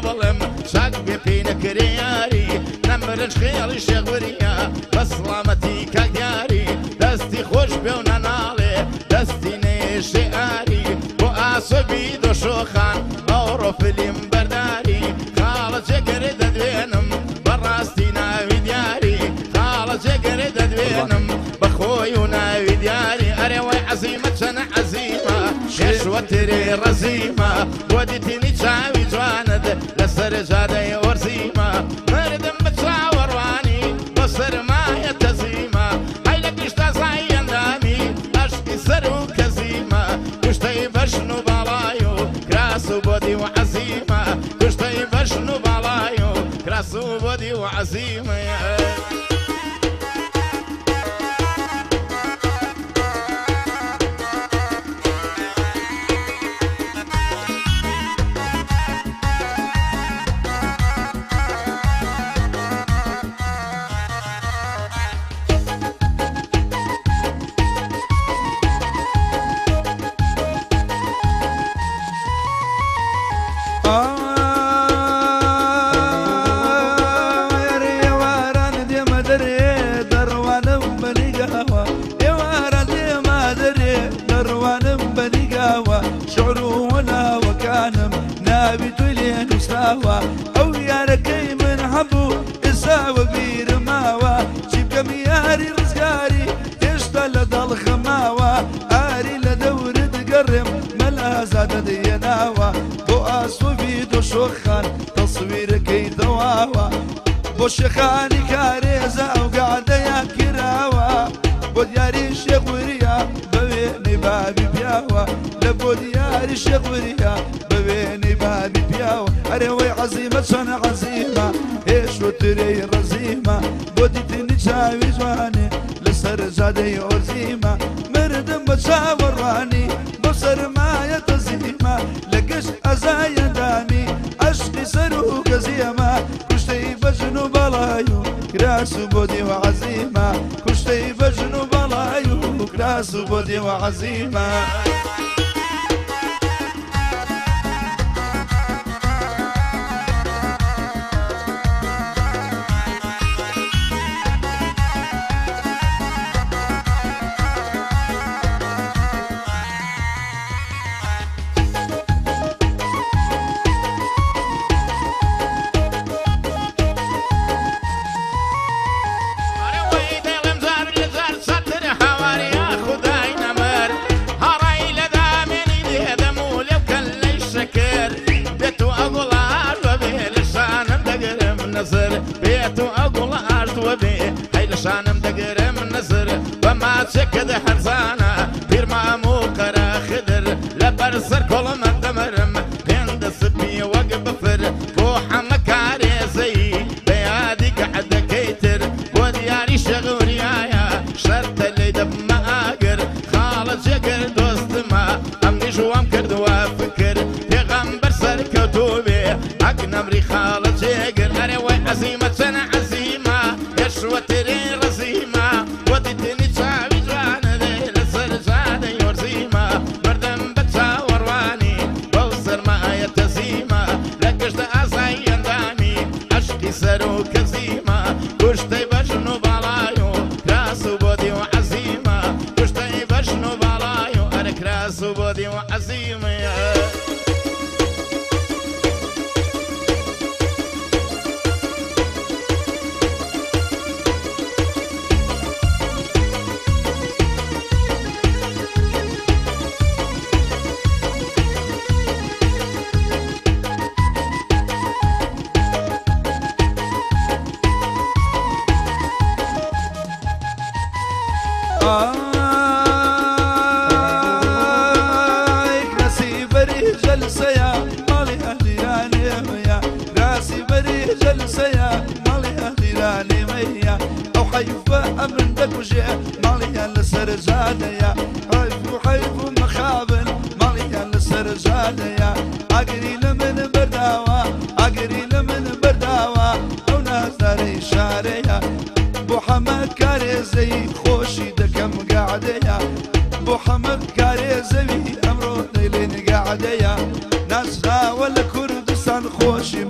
بڵم چاک بێ پێی نەکرێ یاری نەمرن خێڵی شێخوریا بە سڵامەتی کاک دیاری دەستی خۆش بێ و نەناڵێ دەستی نێشێ ئاری بۆ ئاسۆبی دۆشۆخان ئەوڕۆ فلیم بەرداری خاڵە جێگەرێ دەدوێنم بەڕاستی ناوی دیاری خاڵە جێگەرێ دەدوێنم بەخۆی و ناوی دیاری ئەرێ وای عەزیمە چەنە عەزیمە شێشوەترێ ڕەزیمە بۆ دیتنی چاوی جوانت لەسەر جادەی ئۆرزیمە مردم بە چاوەڕوانی بۆ سەرمایە تەزیمە هەی لە گشتا زای ئەندامی ئەشقی سەر و کەزیمە کوشتەی بەژن و باڵای و کراس و بۆدی و عەزیمە کوشتەی بەژن و باڵای و کراس و بۆدی و عەزیمە. ئەو یارەکەی من هەبوو ئێستا وەبیرماوە چی بکەم یاری ڕزگاری هێشتا لە دەڵخەماوە ئاری لە دەورت گەڕێم مەلازادە دێناوە بۆ ئاسۆڤی دۆشۆخان تەسویرەکەی دەواوە بۆ شێخانی کارێزە ئەو گەعدەیان کراوە بۆ دیاری شێخوریا بەوێنەی بابی پیاوە لە بۆ دیاری شێخوریا بەوێنەی بابی پیاوە ئەرێ وەی عەزیمە چەنە عەزیمە هێشوەترەی ڕەزیمە بۆ دیتنی چاوی جوانێ لەسەر جادەی ئۆرزیمە مردم بە چاوەڕوانی بۆ سەرمایە تەزیمە لە گشت ئەزایەندامی عەشقی سەر و کەزیەمە کوشتەی بەژن و باڵای و کراس و بۆ دیوە عەزیمە کوشتەی بەژن و باڵای و کراس و بۆ دیوە عەزیمە. شانم دەگرم نەزر بە ماچێکت هەرزانە پیرمام و قەرە خدر لەبەر سەر کۆڵمە دەمرم هێندە سپی وەک بەفر بۆ حەمە کارێزەی بە یادی گەعدەکەی تر بۆ دیاری شەغوریایە شەرتە لێی دەبمە ئاگر خاڵە جێگر دۆستمە ئەمنیش وام کردووە فکر پێغەمبەر سەرکەوتوو بێ ئەک نەمری خاڵە جێگر ئەرێ وای عەزیمە چەنە عەزیمە هێشوەترێ ڕەزیمە بۆ دیتنی چاوی جوانە دێ لەسەر جادەی وەرزیمە بەردەم بە چاوەڕوانی بەو سەرمایە تەزیمە لە گشتە ئازای ئەندامی عەشقی سەر و کەزیمە کوشتەی بەژن و باڵای و کراس و بۆدی و عەزیمە کوشتەی بەژن و باڵای و ئەرە کراس و بۆدی و عەزیمە. ئەمن دەکوژێ ماڵیان لەسەر جادەیە حەیف و حەیف و مەخابن ماڵیان لەسەر جادەیە ئاگری لە من بەرداوە ئاگری لە من بەرداوە ئەو نازدارەی شارەیە بۆ حەمە کارێزەی خۆشی دەکەم گەعدەیە بۆ حەمە کارێزەوی ئەمڕۆ دەیلێن گەعدەیە ناسراوە لە کوردستان خۆشی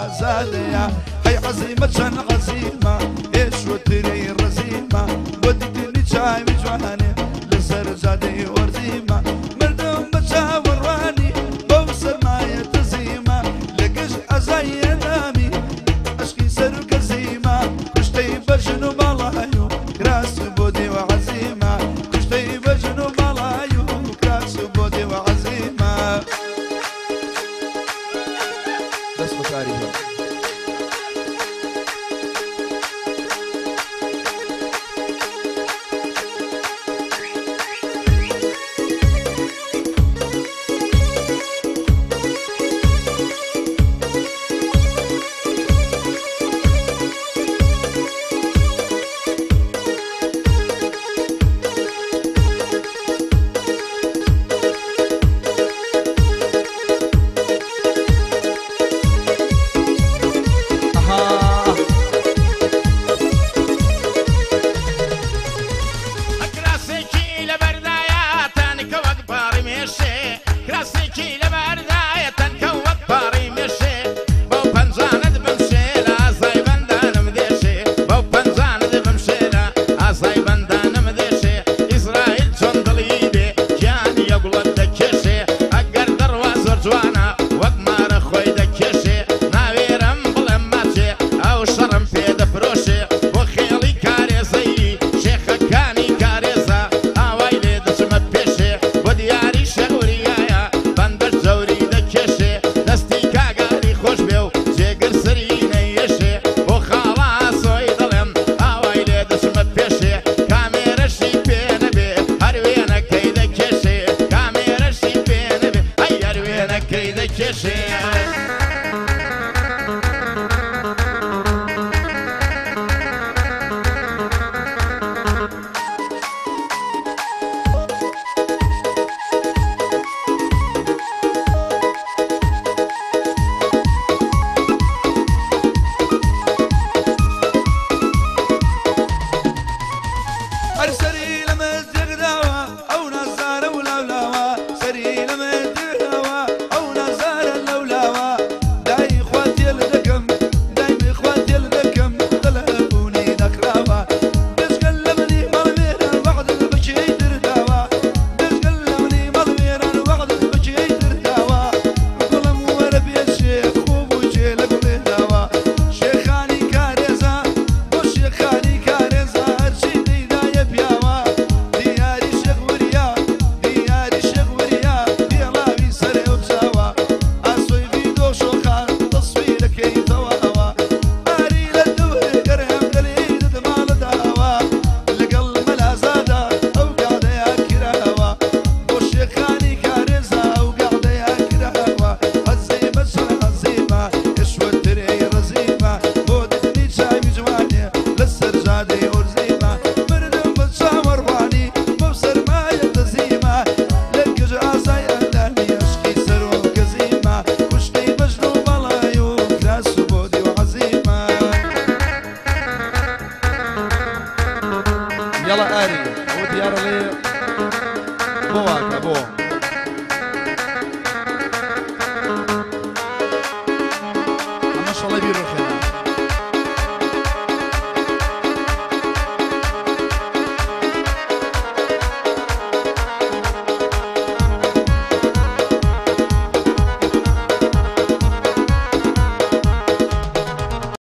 مەلازادەیە هەی عەزیمە چەند عەزیمە ئێشوەترەی ڕەزیمە بۆ دیتنی چاوی جوانێ لەسەر جادەی وەرزیمە مردم بە چاوەڕوانی بەو سەرمایە تەزیمە لەگەش ئازای ئەندامی عشقی سەر و کەزیمە کوشتەی بەژن و باڵای و کراس بۆ دێوە عەزیمە کوشتەی بەژن و باڵای و کراس بۆ دێوە عەزیمە دەست بەکاری بە. يلا آري أو ديار لي بواك أبو.